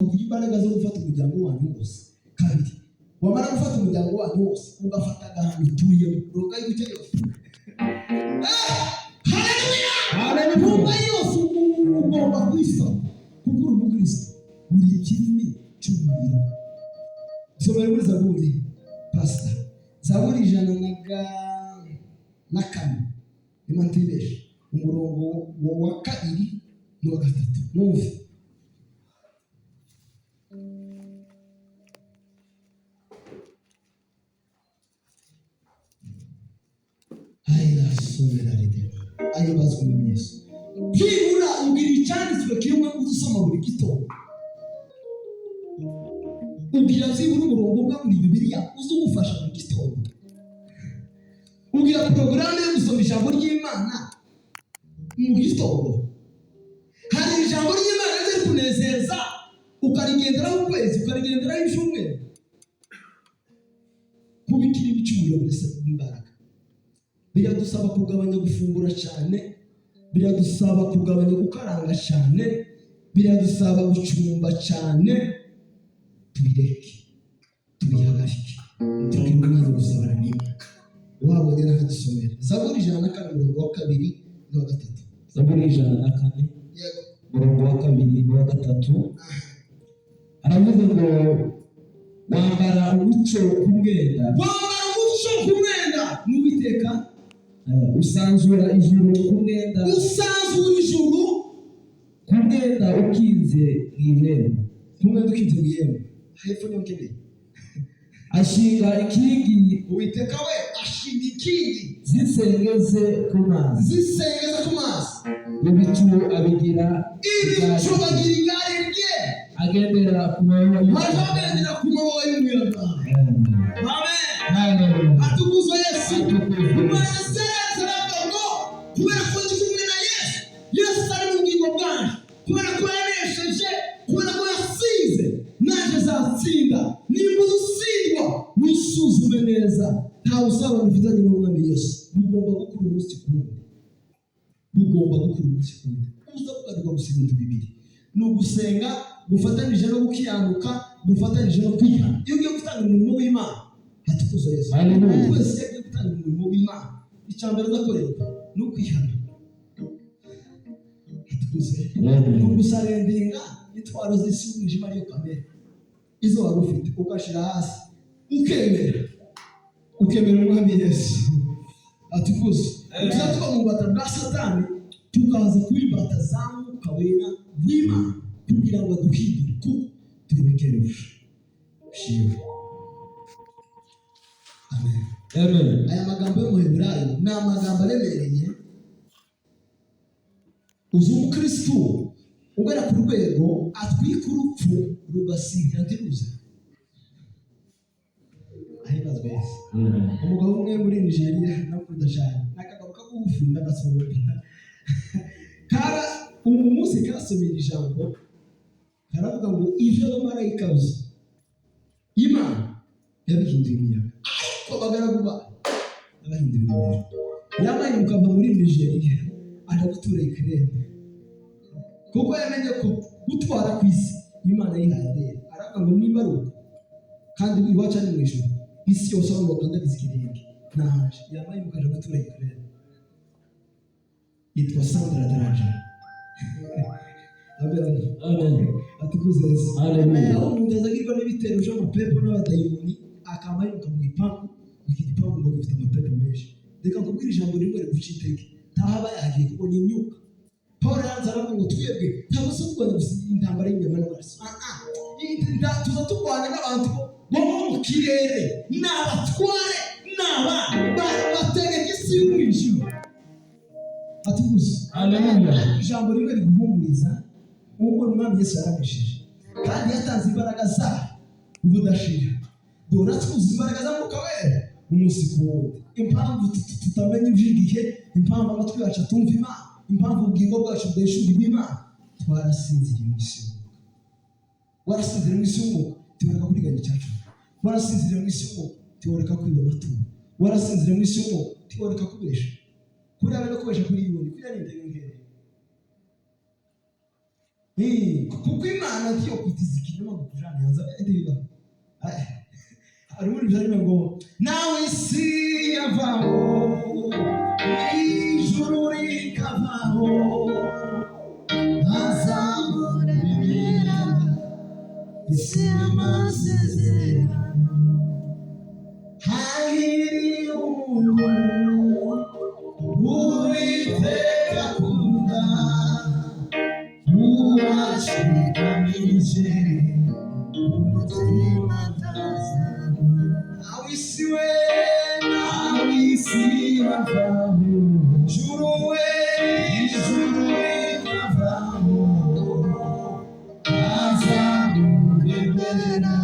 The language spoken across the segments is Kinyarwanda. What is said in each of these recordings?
Kugira imbaraga zo gufata umuryango wanyu wose. Kabiri, wamara gufata umuryango wanyu wose, ugafata agahantu utuyemo uruga y'uguce yose. Haleluya! Nyumba yose ugomba kuyisoma kuko uri umukristo, uri ikirimi cy'umuriro. Somera muri Zaburi, pasita, Zaburi 104, niba ntibeshe, umurongo wa kabiri n'uwa gatatu, mwumve. Ahimbazwe Umwami Yesu. Byibura ubwira icyanditswe kimwe uzusoma buri gitondo, ubwira byibura umurongo umwe muri Bibiliya uzugufasha buri gitondo, ubwira porogaramu yo gusoma ijambo ry'Imana mu gitondo. Hari ijambo ry'Imana riri kunezeza, ukarigenderaho ukwezi, ukarigenderaho icyumweru. Kuba ikirimi cy'umuriro birasaba imbaraga, biradusaba kugabanya gufungura cyane, biradusaba kugabanya gukaranga cyane, biradusaba gucumba cyane. Tubireke, tubihagarike, tugire umwanya wo gusabana n'Imana. Wabonye n'ahadusomera Zaburi 104, umurongo wa kabiri n'uwa gatatu. Zaburi 104, Yego. umurongo wa kabiri n'uwa gatatu, aravuze ngo: "Wambara umucyo ku mwenda." Wambara umucyo ku mwenda n'Uwiteka. Usanzura ijuru ku mwenda. Usanzura ijuru ku mwenda ukinze mu ihema. Ku mwenda ukinze mu ihema. Hepfo niho nkeneye. Ashinga inkingi. Uwiteka we ashinga inkingi z'isenge ze ku mazi. Zisengeza ku mazi. Ibicu abigira Ibicu igare. Bagira igare rye. Agendera ku mababa Baje y'umuyaga. bagendera ku mababa y'umuyaga. Amen. Haleluya. Atukuzwe Yesu. Atukuzwe. Umwesera aravuga ngo kubera ko ndi kumwe na Yesu, Yesu ari mu bugingo bwanjye, kubera ko yanesheje, kubera ko yasize, naje azatsinda. Nimba utsindwa, wisuzume neza. Nta busabane ufitanye n'Umwami Yesu. Bugomba gukura umunsi ku wundi, bugomba gukura umunsi ku wundi. Uza kugaruka gusa ibintu bibiri ni ugusenga gufatanije no gukiranuka, gufatanije no kwihana. Iyo ugiye gutanga umurimo w'Imana, hatukuza Yesu. Haleluya. Umuntu wese iyo agiye gutanga umurimo w'Imana, icya mbere azakorerwa ni ukwihana. Hatukuze. Amen. Ni ugusurrenderinga intwaro z'isi y'umwijima, ariyo kamere, izo wari ufite ugashyira hasi, ukemera Umwami Yesu. Atukuze. Tuza tuva mu bubata bwa Satani, tukaza kuba imbata za Mwuka Wera w'Imana kugira ngo aduhindure, kuko turekeruje shiwe. Amen. Amen. Aya magambo yo mu Heburayo ni amagambo aremereye. Uzi umukristu ugera ku rwego atwika urupfu rugasinzira ntiruze? Ahimbazwe Yesu. Amen. Umugabo umwe muri Nigeria nakunda cyane, ni akagabo kagufi n'agasohoka kara. Umu munsi kasomera ijambo, karavuga ngo ivyo abamarayika uzi Imana yabihinduye imiyaga, ariko abagaragu bayo yabahinduye umuriro. Yamaye mukava muri Nigeria aja gutura Ukraine, kuko yamenye ko gutwara ku isi Imana yihaye abera. Aravuga ngo nimba ari uko, kandi iwacu ari mu ijuru, isi yose aho bakandagiza ikirenge nahaje. Yamaye mukaja gutura Ukraine. Yitwa Sandra Draja. Amen. Amen. Atukuze Yesu. Haleluya. Aho umuntu azagirwa n'ibitero by'amapepo n'abadayimoni, akaba yiruka mu gipangu, iki gipangu ngo gifite amapepo menshi. Reka nkubwire ijambo rimwe riguca intege: ntahaba yagiye, kuko ni imyuka. Paul yanze aravuga ngo twebwe ntabwo se turwana gusa intambara y'inyama n'amaraso. Ah, ah. Tuza turwana n'abantu bo mu kirere, ni abatware, ni abana bategeka isi y'umwijima. Atukuze. Haleluya. Ijambo rimwe riguhumuriza: ubwo Umwami Yesu yaramishije kandi yatanze imbaraga zayo ubudashira, dore twuzuza imbaraga za Mwuka Wera umunsi ku wundi. Impamvu tutamenya iby'igihe, impamvu amatwi yacu atumva Imana, impamvu ubugingo bwacu budahishurwa Imana, twarasinziriye mu isi y'umwuka. Warasinziriye mu isi y'umwuka, tiworeka kuriganya icyacu. Warasinziriye mu isi y'umwuka, tiworeka kwiba amaturo. Warasinziriye mu isi y'umwuka, tiworeka kubesha. Kuriya no kubesha kuri yuni, kuriya ni intege nkeya. Kuko Imana ntiyo kwitiza ikinyoma ngo kujana yanza ndibiba. Hari ubundi byarimo ngo nawe isi yavaho, ijuru rikavaho, azamuremera isi y'amasezerano. Hahiriye umuntu Uwiteka akunda, uwashikamije Umutima atazagwa. Nawe isi we, nawe isi yavaho, juru we, ijuru rikavaho, azamuremera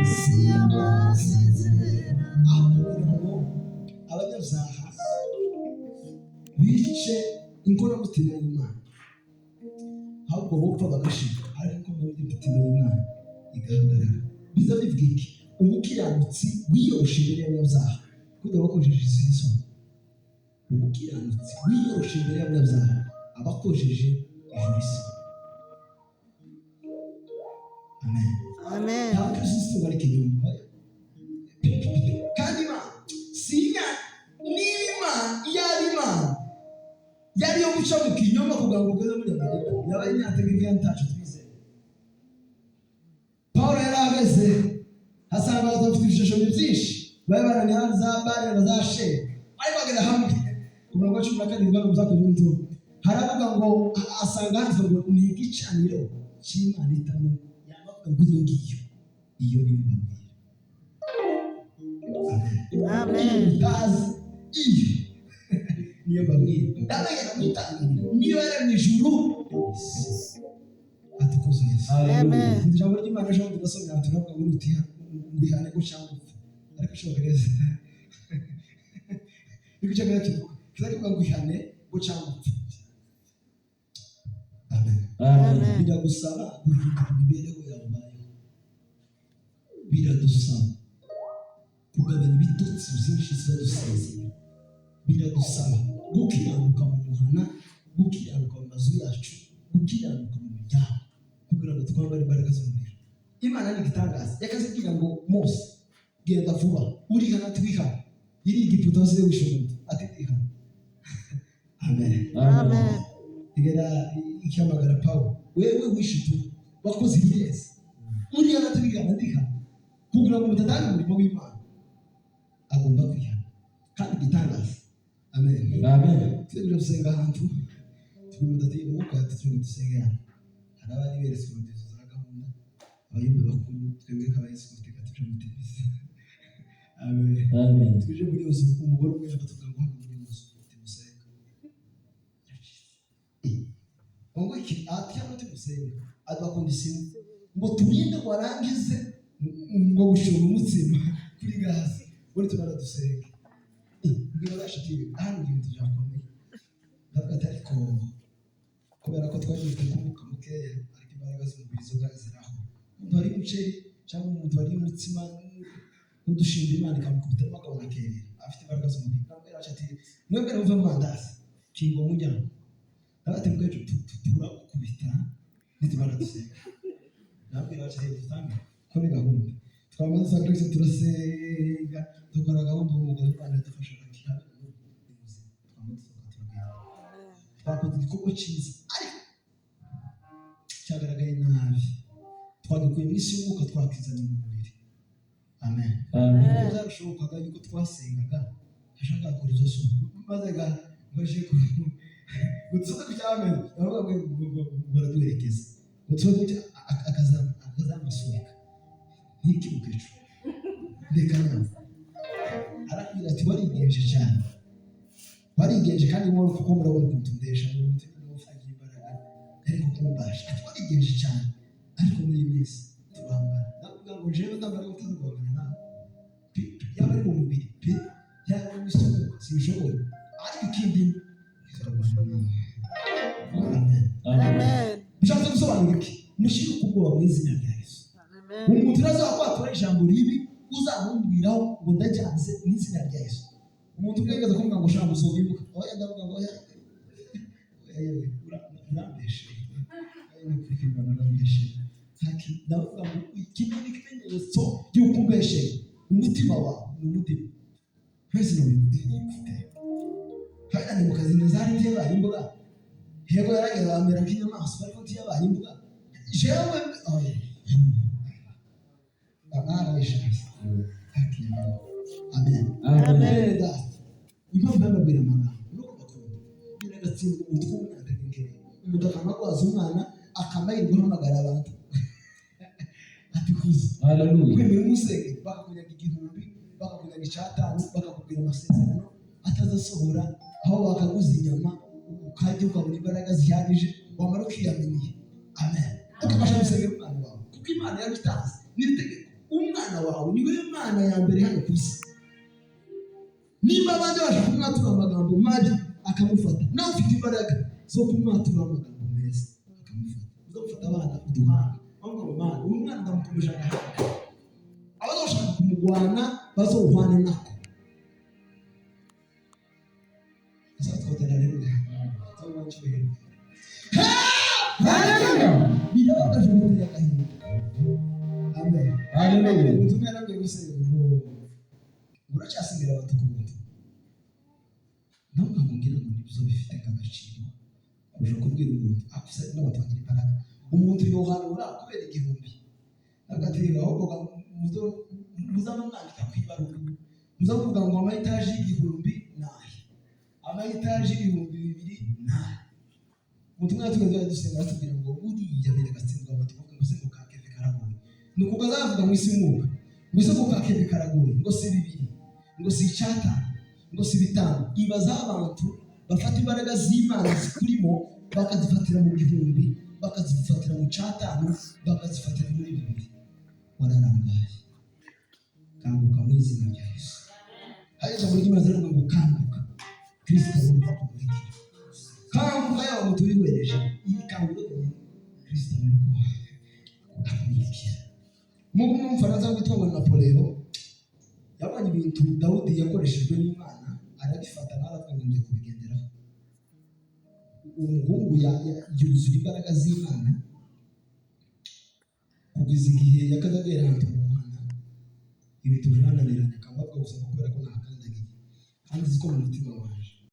Isi y'amasezerano. Aho kugira ngo abanyabyaha bice inkoramutima y'Imana, ahubwo bopfa bagashira, ariko inkoramutima y'Imana igahagarara. Biza bivuga iki? Umukiranutsi wiyoroshe imbere y'abanyabyaha, kugira bakojeje isi isoni. Umukiranutsi wiyoroshe imbere y'abanyabyaha aba akojeje ijuru isoni. Amen. Amen. Nta Kristo bari kinyuma. Kandi Imana si Imana. Niba Imana yari Imana yari yo guca mu kinyoma kugira ngo ugeze muri Amerika, yaba inyategeka ntacu twizeye. Paul yari ahagaze, asanga abantu bafite ibishushanyo byinshi bari baraniye za Bari na za Sheri, ariko bagera hamwe ku murongo wa 17 hano muzakoze inzu, haravuga ngo asanga handitse ngo ni igicaniro cy'Imana itamenya. Yabavuga ngo iyo ngiyo, iyo niyo mbabwira. Amen. Iyo utazi, iyo niyo mbabwira. Ndabagera mu itangiriro, niyo yaremye ijuru atukuze Yesu. Amen. Ijambo ry'Imana ejo bundi nasomye ahantu, turavuga ngo nutiha ngo ihane ko cyangwa upfa, ariko ishoboka neza niko icyo kivuga, kizavuga ngo ihane ngo cyangwa upfe. Amen. Amen. Biragusaba guhindura imibereho yawe ubayeho, biradusaba kugabanya ibitotsi byinshi tuba dusinzira, biradusaba gukiranuka mu muhana, gukiranuka mu mazu yacu, gukiranuka mu miryango, kugira ngo twambare imbaraga z'umuriro. Imana ni igitangaza. Yakazibwira ngo: "Mose, genda vuba, urihana." Ati: "Wihana iri Egiputa wasize wishe umuntu." Ati: "Ndihana." Amen. Amen. Igera ikihamagara Pawulo: "Wewe wishe tu, wakoze ibirezi, urihana?" Ati: "Wihana, ndihana." Kugira ngo mutatanga umurimo w'Imana agomba kwihana. Kandi igitangaza, amen. Amen. Tujya gusenga ahantu, turi mudateye umwuka, ati turi dusenge hano. Hari abari beretse urubyiruko za gahunda, abayumbe bakuru, twebwe nk'abayesikoti tuje muri televiziyo. Amen. Amen. Tuje muri iyo nzu, umugore umwe yafataga ngo hano muri iyo nzu timusenga ngo iki? Ati: "Hano timusenga." Aduha condition ngo turinde ngo arangize ngo gushora umutsima kuri gaze, ngo nitumara dusenge. Mbwira basha ati: "Hano ibintu byakomeye." Ndavuga ati: "Ariko kubera ko twari dufite umwuka mukeya, ariko imbaraga z'umubiri zo ziraho." Umuntu wari umuceri cyangwa umuntu wari umutsima n'udushimba, Imana ikamukubitamo akabona kerera, afite imbaraga z'umubiri. Ndabwira basha ati: "Mwebwe muve mu mandazi, kinga umuryango." Ndavuga ati: "Mbwejo turakukubita nitumara dusenga." Ndabwira basha ati: "Dutange kore gahunda." Twamaze saa Kristo, turasenga, dukora gahunda, umwuga w'Imana yadufasha ni muzima. Twamaze dusohoka, turagenda, twakoze igikorwa cyiza ariko cyagaragaye nabi. Twagikuye mu isi y'umwuka, twakizanye mu mubiri. Amen. Amen. Kuko byarashobokaga yuko twasengaga hashaka gukora izo somo, maze ga ngaje ku gutuza ku cyamenye, ndavuga ngo baraduherekeza ngo tuze ku akazamasunika ntikibuke ejo. Reka nawe arambwira ati: "Warigenje cyane, warigenje kandi nkora kuko murabona ukuntu ndesha mu mutima ufite imbaraga, ariko kumbasha." Ati: "Warigenje cyane, ariko muri iyi minsi turahangana." Ndavuga ngo jewe ndambara gutaza guhangana nawe pe, yaba ari mu mubiri pe, yaba ari mu isi y'umwuka, sinshoboye, ariko ikindi nzarwana nawe. Amen. Amen. Bishatse gusobanura iki? Mushyire ukubwoba mu izina rya Yesu. Amen. Umuntu uraza kwatura ijambo ribi, uzamumbwiraho ngo ndajyanze mu izina rya Yesu. Umuntu ubwengeza kumbwira ngo ushaka gusohoka ibuka, oya, ndavuga ngo oya, oya, yewe, urambeshe. Ndavuga ngo iki ni ikimenyetso y'uko umbesheye. Umutima wawe ni umutima twese ni ibintu. Kandi ni mu kazi ntizari ntiyabaye imbwa. Yego, yarageze bamera nk'inyamaswa, ariko ntiyabaye imbwa. Jewe oya, mwarabishatse. Amen. Amen. Bene data, impamvu yababwira amagambo nuko bakunda biragatsindwa. Umuntu w'umwana atagenkeye, umuntu akamagwaza umwana, akamahirwe guhamagara abantu ati kuza. Hallelujah. Kwemera umusenge, bakakunyaga 1000, bakakunyaga 500, bakakubwira amasezerano atazasohora, aho bakaguza inyama ukajya ukabona imbaraga zihagije, wamara ukiyaminiye. Amen. Ukabasha gusengera umwana wawe, kuko Imana yabitanze n'itegeko. Umwana wawe niwe Mana ya mbere hano ku isi. Nimba abandi babasha kumwatura amagambo mabi akamufata, nawe ufite imbaraga zo kumwatura amagambo meza akamufata. Uzamufata abana uduhanga, bavuga ngo: "Mana, uyu mwana ndamukomeje agahanga, abazashaka kumugwana bazowuhwane nako." Azatwotera rero. Hallelujah. Birababaje, biteye agahinda. Amen. Hallelujah. Ubutumwa yarabwiye gusa ngo uracyasigira abantu ku buntu. Nawe ngo ngira ngo nibyo bifite nk'agaciro kurusha kubwira umuntu akusa n'abantu bagira imbaraga. Umuntu yohanura kubera 1000, agatera ahubwo muzamumwandika ku ibaruwa, muzamuvuga ngo ama etaje 1000 nahe, ama etaje 2000 nahe. Ubutumwa yatubwiye, dusenga, batubwira ngo buriya biragatsindwa. Abantu bavuga ngo se ngo kakeve karagoye, ni ukuko azavuga mu isi y'umwuka ngo se ngo kakeve karagoye, ngo si bibiri, ngo si 500, ngo si bitanu. Ibaza abantu bafata imbaraga z'Imana zikurimo bakazifatira mu 1000, bakazifatira mu 500, bakazifatira muri bibiri. Wararangaye. Kanguka mu izina rya Yesu. Hari ijambo ry'Imana rivuga ngo kanguka, Kristo abone uko akumurikira. Kanguka, yaba mutu wihwereje iyi kangura yonyine, Kristo abone uko akumurikira. Umugu w'Umufaransa witwa ngo Napoleon yabonye ibintu Dawudi yakoreshejwe n'Imana, arabifata, nawe aravuga ngo ngiye kubigenderaho. Uwo muhungu yuzuye imbaraga z'Imana kugeza igihe yakaza agera ahantu mu muhanda, ibintu birananiranye, akaba avuga gusa ngo kubera ko nahakandagiye kandi uzi ko mu mutima wanje